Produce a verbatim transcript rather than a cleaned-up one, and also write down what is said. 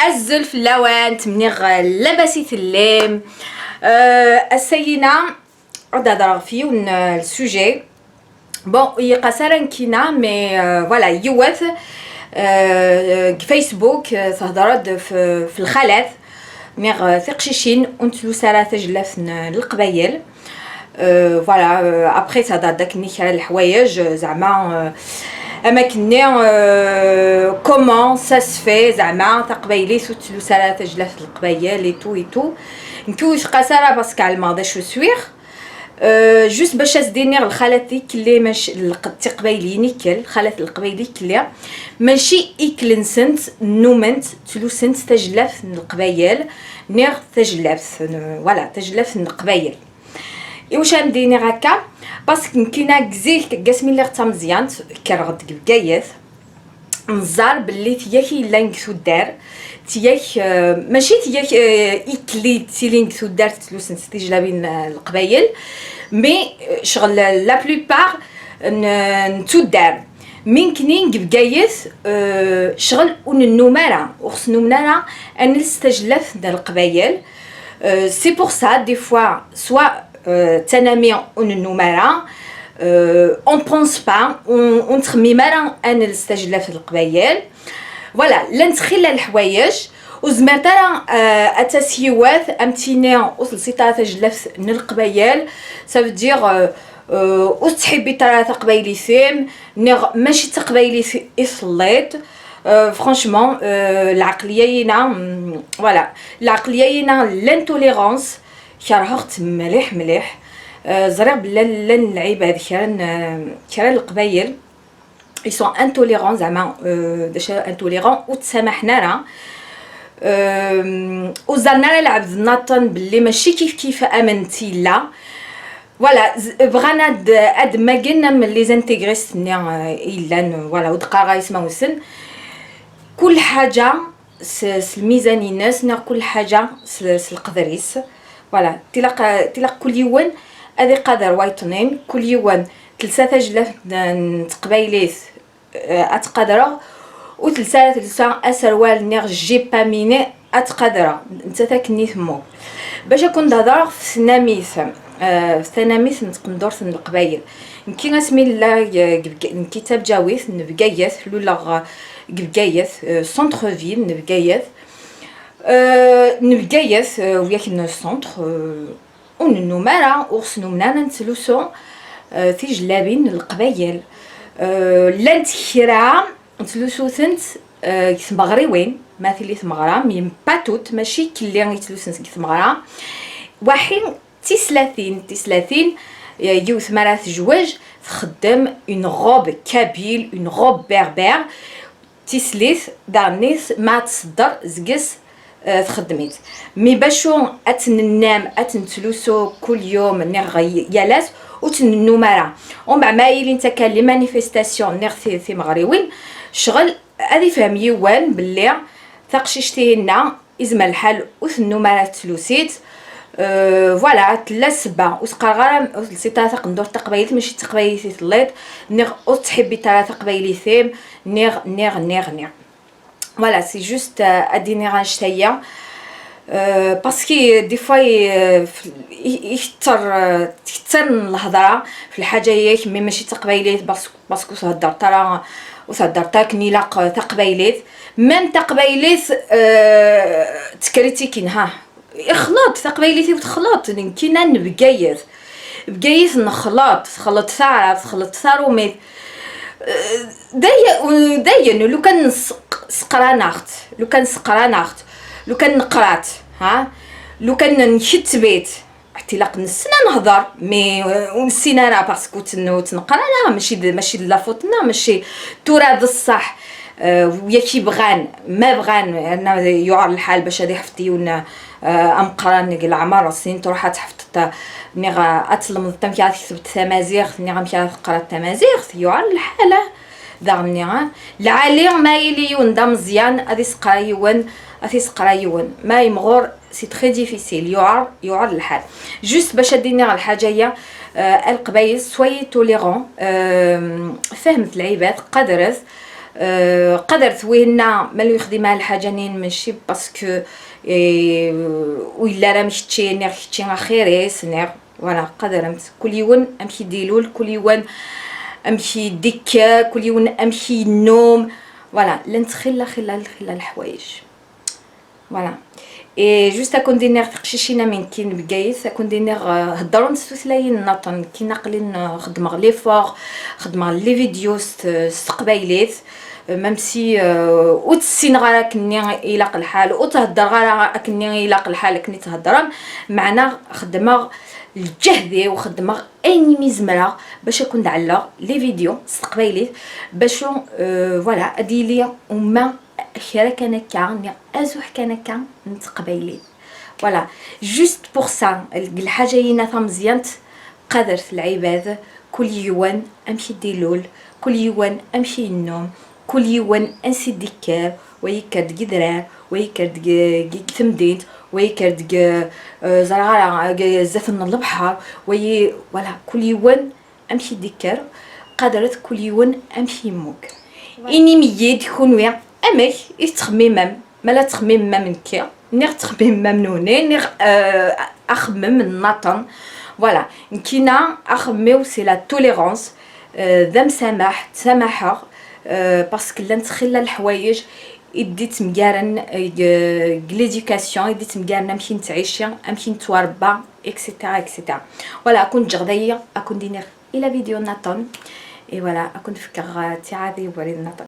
Azul fell-awen, ttmenniɣ labas i tellim. Euh, ass-ayina ad d-hedreɣ ɣef yiwen, euh, le sujet. Bon, yeqqas ara nekkina, mais, euh, voilà, yiwet, euh, deg Facebook, euh, tehder-d f, f lxalat, niɣ, euh, tiqcicin ur nettlusu ara tajellabt n, n Leqbayel. Euh, voilà, euh, après, ça date dak nni kra leḥwayeǧ, euh, zeɛma, euh, am akken-nni, euh, comment ça se fait, zeɛma taqbaylit ur tettlusu ara tajellabt n Leqbayel et tout et tout. Nekk ur yi-teqqas ara parce que ɛelmeɣ d acu swiɣ. Euh, juste bac ad s-d-iniɣ, lxalat ikelli, mac-, lq-, tiqbayliyin ikel, lxalat n Leqbayel ikelli, mačči ikel-nsent, nnument, ttlusent tajellabt n Leqbayel, niɣ tajellabt, euh, voilà, tajellabt n Leqbayel. Iwacu am d-iniɣ akka? Parce que nekkina deg zik, deg asmi lliɣ d tameẓyant, kkreɣ-d deg Bgayet, nẓer belli tiyek yellan deg tuddar, tiyek, euh, mačči tiyek, euh, ikelli ttilin deg tuddar, ttlusent tijlabin, euh, n Leqbayel, mais, euh, ccɣel la plupart n, n tuddar. Mi nekkni deg Bgayet, euh, ccɣel ur nennum ara, ur ɣ-snumen ara ad nels tajellabt n Leqbayel. Euh, c'est pour ça, des fois, soit, euh, d tanami ur nennum ara, euh, on pense pas, ur, ur nettxemmim ara ad nels tajellabt n Leqbayel. Voilà, llant xilla leḥwayeǧ, ur tezmireḍ ara, euh, ad d-tas yiwet, am tini ur telsiḍ ara tajellabt n Leqbayel, ça veut dire, euh, euh, ur tettḥibbiḍ ara taqbaylit-im, niɣ mačči d taqbaylit i telliḍ. Euh, franchement, euh, lɛeqliya-yina, mm, voilà, lɛeqliya-yina, l'intolérance, kerheɣ-tt mliḥ, mliḥ. Euh, ẓriɣ belli llan lɛibad kra n, kra n Leqbayel, ils sont intolérants, zeɛma, euh, d acu intolérants, ur ttamaḥen ara. Euh, ur ẓerren ara lɛebd n aṭṭan belli mačči kif kif am netta yella. Voilà, z-, bɣan ad, ad mmagen am les intégristes-nni, euh, yellan, euh, voilà, ur d-qqareɣ ara ismawen-nsen. Kul ḥaǧa s, s lmizan-ines, neɣ kul ḥaǧa s, s leqder-is. Voilà, tilaq, tilaq kul yiwen ad iqader wayeḍ-nni, kul yiwen telsa tajellabt n, n teqbaylit, euh, ad tqadreɣ, ur telsa ara, telsa aserwal niɣ jupe à mini, ad tqadreɣ, nettat akken i temmug. Bac ad ken-d-hedreɣ f tnamit, euh, f tnamit n tqendurt n Leqbayel. Nekki asmi nella, euh, deg Bga-, nekki d tabǧawit n Bgayet, luleɣ, euh, deg Bgayet, euh, centre-ville n Bgayet. Euh, n Bgayet, euh, wiyak n centre, euh, ur nennum ara, ur ɣ-snumen ara ad nettlusu, euh, tijellabin n Leqbayel. Euh, llant kra nettlusu-tent, euh, deg tmeɣriwin, ma tili tmeɣra, mais pas toutes, mačči kelli i ttlusent deg tmeɣra. Waḥi tislatin, tislatin, euh, yiwet mi ara tejwej, txeddem une robe kabyle, une robe berbère, tislit, daɣen-is ma tṣedder seg-s, euh, txeddem-itt. Mi bacu ad tt-nennam, ad tt-nettlusu kul yum, niɣ y-, yal ass, ur tt-nennum ara. Umbeɛd ma ilint akka les manifestations, niɣ ti-, timeɣriwin, ccɣel ad ifhem yiwen belli taqcict-inna izmer lḥal ur tennum ara tettlusu-tt. Euh, voilà, tella ssebba. Ur s-qqareɣ ara ur telsiḍ ara taqendurt taqbaylit, mačči d taqbaylit i telliḍ, niɣ ur tettḥibbiḍ ara taqbaylit-im, niɣ, niɣ, niɣ, niɣ. Voilà, c'est juste, euh, ad d-iniɣ annect-aya. Euh, parce que des fois, euh, f-, i-, ikter, euh, tkettar n lhedra f lḥaǧa-yak, mais mačči d taqbaylit, parce, parce que ur theddreḍ ara, ur theddreḍ ara akken ilaq, euh, taqbaylit. Même taqbaylit, euh, tkritikin, ha. Ixleḍ, taqbaylit-iw texleḍ, nekkina n Bgayet. Bgayet nexleḍ, texleḍ taɛrabt, texleḍ tarumit. Euh, Dayen, dayen, lukan nesseq-, seqranaɣ-t, lukan seqranaɣ-t, lukan neqra-t, ha? Lukan nketteb-it, tilaq nessen ad nehder, mais, euh, ur nessin ara, parce que ur tt-, ur tt-neqqar ara, mačči d, mačči d la faute-nneɣ, mačči tura d ṣṣeḥ, euh, yak i bɣan, ma bɣan, yerna yuɛer lḥal bac ad iḥfeḍ yiwen, euh, ameqqran deg leɛmer, snin truḥ ad tḥefḍeḍ, niɣ ad tlemdeḍ amek ara tektebeḍ tamaziɣt, niɣ amek ara teqqreḍ tamaziɣt, yuɛer lḥal, ah. Daɣen-nni, ah, lɛali ma yili yiwen d ameẓyan, ad iseqra yiwen, ad t-iseqra yiwen. Ma yemɣur, c'est très difficile, yuɛer, yuɛer lḥal. Juste bac ad d-iniɣ lḥaǧa-ya, euh, a Leqbayel, soyez tolérants, euh, fehmet lɛibad, qadret, Euh, qadret wihenna ma lu yexdim lḥaǧa-nni, mačči parce que, eh, u yella ara am kečči, niɣ kečči axir-is, niɣ, voilà, qadremt. Kul yiwen amek i d-ilul, kul yiwen amek i d-ikka, kul yiwen amek i yennum. Voilà, llant xilla, xilla, xilla leḥwayeǧ. Voilà. Et juste ad kun-d-iniɣ tiqcicin am nekki n Bgayet, ad kun-d-iniɣ, euh, heddrent s tutlayin nniḍen. Nekkin aql-in, euh, xeddmeɣ l'effort, xeddmeɣ les vidéos s, s teqbaylit, euh, même si, euh, ur tt-ssineɣ ara akkenni ilaq lḥal, ur tt-heddreɣ ara akkenni ilaq lḥal akken i tt-heddren, meɛna xeddmeɣ lǧehd-iw, xeddmeɣ ayen imi zemreɣ bac ad kun-d-ɛelleɣ les vidéos s teqbaylit, bac, euh, voilà, ad yili uma kra kan akka, neɣ azuḥ kan akka n teqbaylit. Voilà, juste pour ça, deg lḥaǧa-ina tameẓyant, qadret lɛibad, kul yiwen amek i d-ilul, kul yiwen amek i yennum, kul yiwen ansi d-ikker, wa yekker deg idrar, wa yekker deg, deg temdint, wa yekker deg, euh, ẓriɣ ara, deg zdat n lebḥer, wa yi-, voilà, kul yiwen amek i d-ikker, qadret kul yiwen amek i yemmug. Inim-iyi-d kunwi, amek i tettxemmimem? Ma la tettxemmimem am nekki, niɣ tettxemmimem am nutni, niɣ, euh, axemmem nniḍen. Voilà, nekkina axemmem-iw c'est la tolérance, euh, d amsamaḥ, ttsamaḥeɣ, euh, parce que llant xilla leḥwayeǧ i d-ittemgaren, euh, deg, deg l'éducation, i d-ittemgaren amek i nettɛici, amek i nettwarebba, et cetera, et cetera. Voilà, ad kun-ǧǧeɣ dayi, ad kun-d-iniɣ ila vidéo nniḍen. Et voilà, ad kun-d-fkeɣ, euh, ttiɛad i ubrid nniḍen.